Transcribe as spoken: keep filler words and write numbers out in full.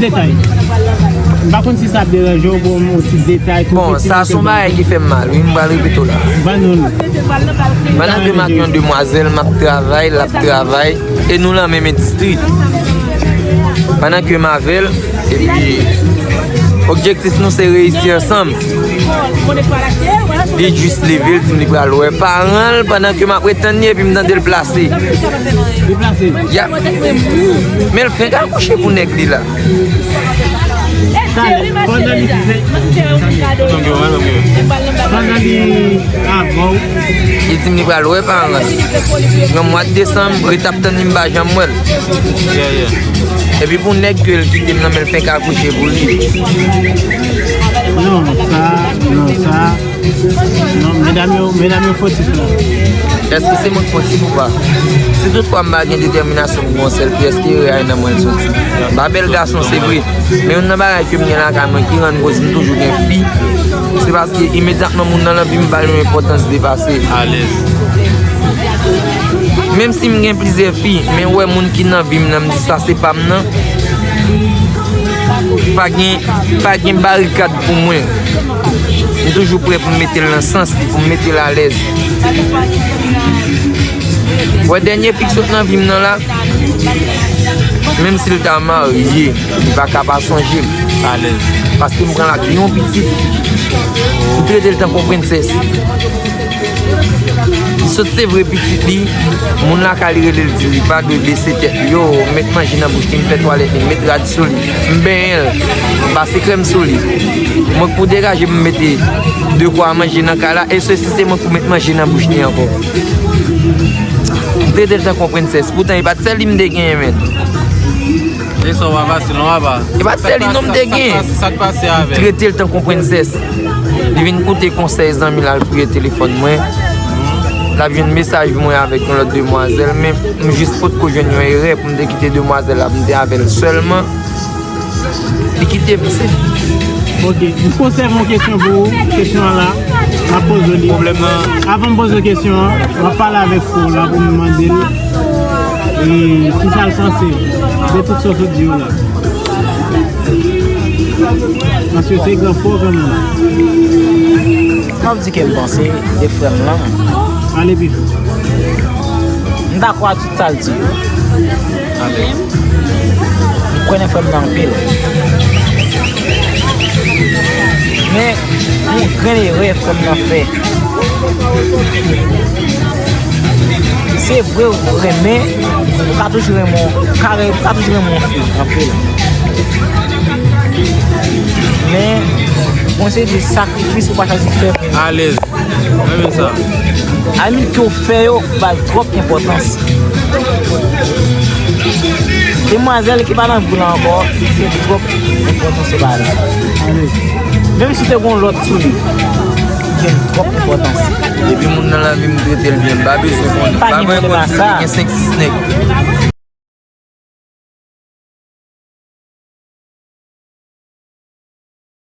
Detay. M pa konn si sa ap deranje w pou yon ti detay. Bon, sa se yon bagay ki fè m mal, wi, m pral repete w la. Ban nou l. Pandan ke m ak yon demwazèl, m ap travay, l ap travay, e nou nan menm endistri. Pandan ke m avè l, epi objektif nou se reyisi ansanm. Li jis leve, l di m li pral wè paran l pandan ke m ap ret tann li, epi m tande l plase. Li plase? Ya. Men l fenk akouche pou nèg li la. Talè, pandan li fè, pandan li avè w. Li di m li pral wè paran l. Nan mwa desanm, ret ap tann li, m pa janm wè l. Yeah, yeah. Epi pou nèg ke l kite m nan men l fenk akouche pou li. Non, sa, non, sa. Non, medam yo, medam yo fotif la. Èske se mwen k fotif ou pa? Si toutfwa m pa gen detèminasyon pou yon sèl fi, èske erè a nan mwen l soti? M pa bèl gason, se vre. Men youn nan bagay ke m gen lakay mwen ki rann koz m toujou gen fi, se paske imedyatman moun nan anvi m ba l yon enpòtans depase. Alèz. Menm si m gen plizyè fi, men wè moun ki nan vi m nan, m di sa se pa m nan. Pa gen, pa gen barikad pou mwen. M toujou prè pou m mete l nan sans li, pou m mete l alèz. Wè dènye fi k sot nan vi m nan la, menm si l ta marye, li pa ka pa sonje m. Alèz. Paske m pran l ak yon pitit. M trete l tankou yon prensès. Li sot se vre pitit li, moun lakay li rele l di li pa dwe bese tèt li. Yo, m met manje nan bouch li, m fè twalèt li, m met rad sou li, m benyen l, m pase krèm sou li. Mwen k pou degaje m mete de kwa manje nan kay la, e se si se mwen k pou met manje nan bouch li ankò. M trete l tankou yon prensès, poutan e pa t sèl li m te genyen, men. E sa w pa fasil non, papa. E pa t sèl li non m te gen. Sa k pase avè l? Trete l tankou yon prensès. Li vin koute konsèy zanmi l, al fouye telefòn mwen. L ap jwenn mesaj mwen avèk yon lòt demwazèl, men m jis potko jwenn yon erè pou m te kite demwazèl la, pou m te avè l sèlman. Li kite m, se. Ok, m konsève yon kesyon pou ou. Kesyon an la, m ap poze w li. Pwoblèm nan. Avan m poze w kesyon an, m ap pale avèk frè w la pou m mande l, e, kisa l panse de tout sa w sot di yo la. Paske se gran frè w kanmenm. M ap di ke m panse de frè m lan. Ale pi fò. M dakò ak tout sa l di yo. Amèn. M kwè nan frè m nan anpil. Men, yon grenn erè frè m nan fè. Se vre, ou renmen, ou ka toujou renmen, ou ka re-, ou ka toujou renmen yon fi anpil. Men, bon, se de sakrifis ou pa chwazi fè pou li. Alèz. Mwen renmen sa. Annik ke w fè yo, ou ba l twòp enpòtans. Demwazèl ki pa nan vi w la ankò, li gen twòp enpòtans ou ba li. Menm si w te gen yon lòt sou li, li gen twòp enpòtans. Depi moun nan lavi m trete l byen, m pa bezwen konnen. M pa gen pwoblèm ak sa. M gen senk sis nèg.